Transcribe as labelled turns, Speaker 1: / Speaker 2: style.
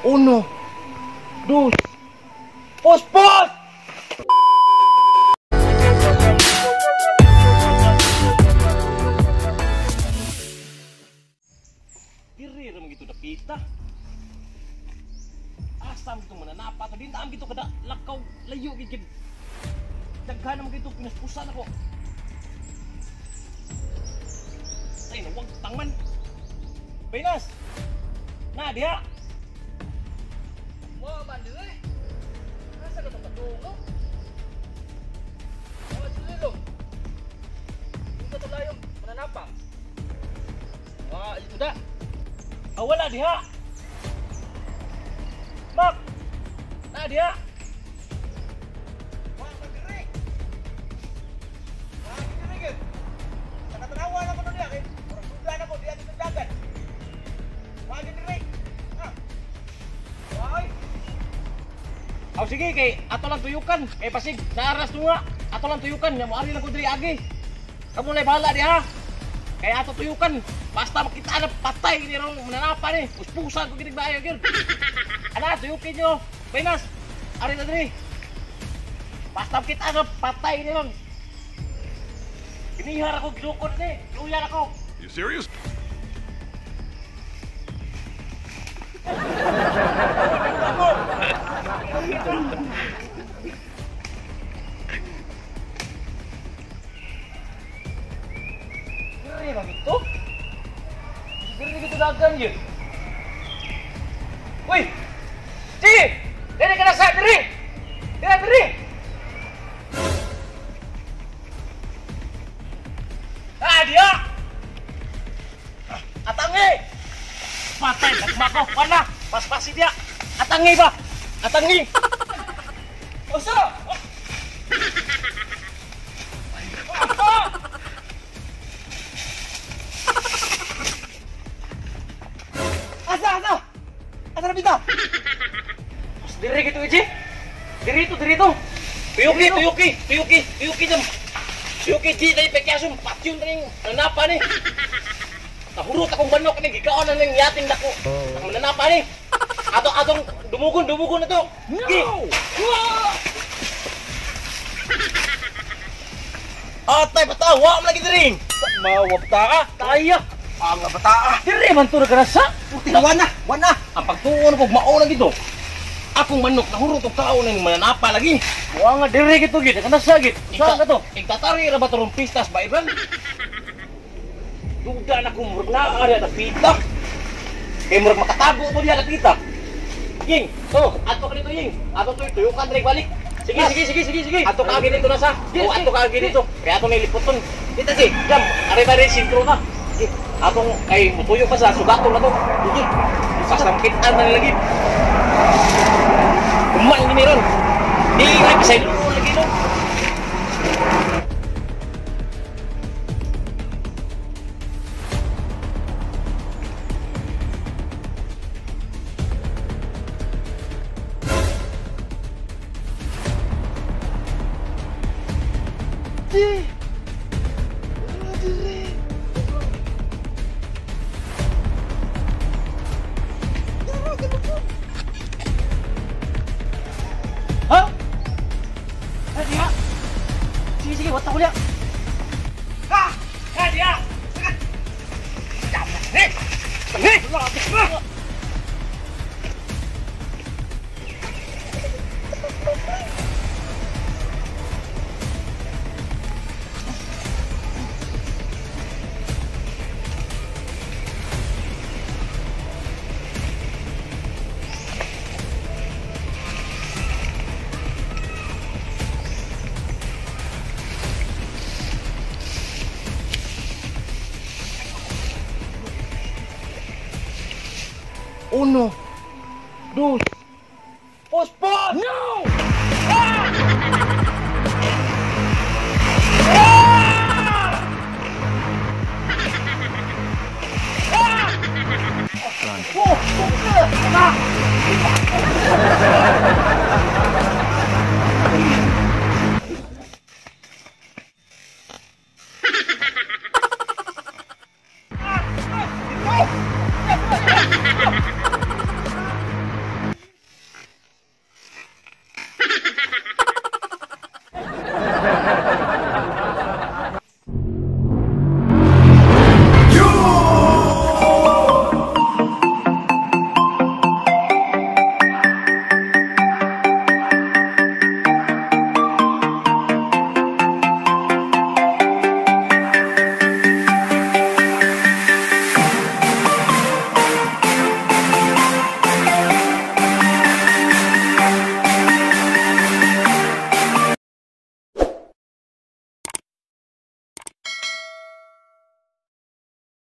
Speaker 1: Uno, dos, pospos! Diri ra man gito dapita. Asa man gito mananapa to din taam gito kada lakaw layo gid. Daghan man gito pinaspusan ako. Ay nawag tangman. Pinas. Na diha.
Speaker 2: Wa man dire. Asa ka padungo? Wa sililo. Dito to layong mananapa. Wa ito da.
Speaker 1: Ah, wala diha. Mak. Na diha.
Speaker 2: Wa man dire. Wa dire gid. Sa katanawan ako no diha kay murag sudlan ako diha dito dagat. Wa gid dire. Ah. Wa.
Speaker 1: Aw sige kay ato lang tuyukan kay pasig naaras tunga ato lang tuyukan nya moari lang ko diri agi. Kamo lay bahala diha. Kay ato tuyukan basta makita na patay ni rong mananapa ni. Puspusan ko gid bayo gyud. Ana tuyukin nyo. Pinas. Ari na diri. Basta makita na patay ni ron. Ginihar ako gidukot ni. Luyan ako.
Speaker 3: You serious?
Speaker 1: Diri ba gito? Diri gito dagan yun. Uy! Sige! Diri ka na sa diri! Diri diri! Ah dia! Atangi! Patay nagmako wala! Paspasi dia! Atangi ba? Atangi! Osa!
Speaker 2: Asa asa. Asa na bita?
Speaker 1: Diri gitu Iji. Diri to, diri to. Tuyuki, tuyuki, tuyuki, tuyuki jam. Tuyuki di dai pekyasum patyon ring nanapa ni. Nahurot akong manok ni gikaon na ning yating dako. Ang mananapa ni. Ato atong dumugon, dumugon na to. No! Atay bata, wa man lagi diri.
Speaker 2: Mawab ta ka.
Speaker 1: Taya.
Speaker 2: Ang bata ah.
Speaker 1: Diri man to nagkarasa.
Speaker 2: Wana, wana.
Speaker 1: Ang pagtuon ko mao lang gito. Akong manok nahurot og kaon ning mananapa lagi.
Speaker 2: Wa nga diri gito gid, kanasa gid. Saan ka to?
Speaker 1: Igtatari ra ba to rong pistas ba iban? Duda na ko murag naa diha dapita. Kay murag makatago mo diha dapita. Ying, to, ato ka dito Ying. Ato to tuyukan diri balik. Sige, sige, sige, sige, sige. Ato ka agi dito na sa. O ato ka agi dito. Kay ato niliputon. Dito si, jam, are ba rin sintro na. Sige. Atong kay mutuyo pa sa sugaton na to. Sige. Basta makitaan na lagi. Kuman gini ron. Di lagi sa ilo lagi no.
Speaker 2: Di. Diri.
Speaker 1: Ha? Ah, dia. Sige, sige, watak ko liya. Ah! Ah, dia! Eh! Eh! Uno, dos, pospos! No! Ah! Ah! Ah! Oh, oh, ah!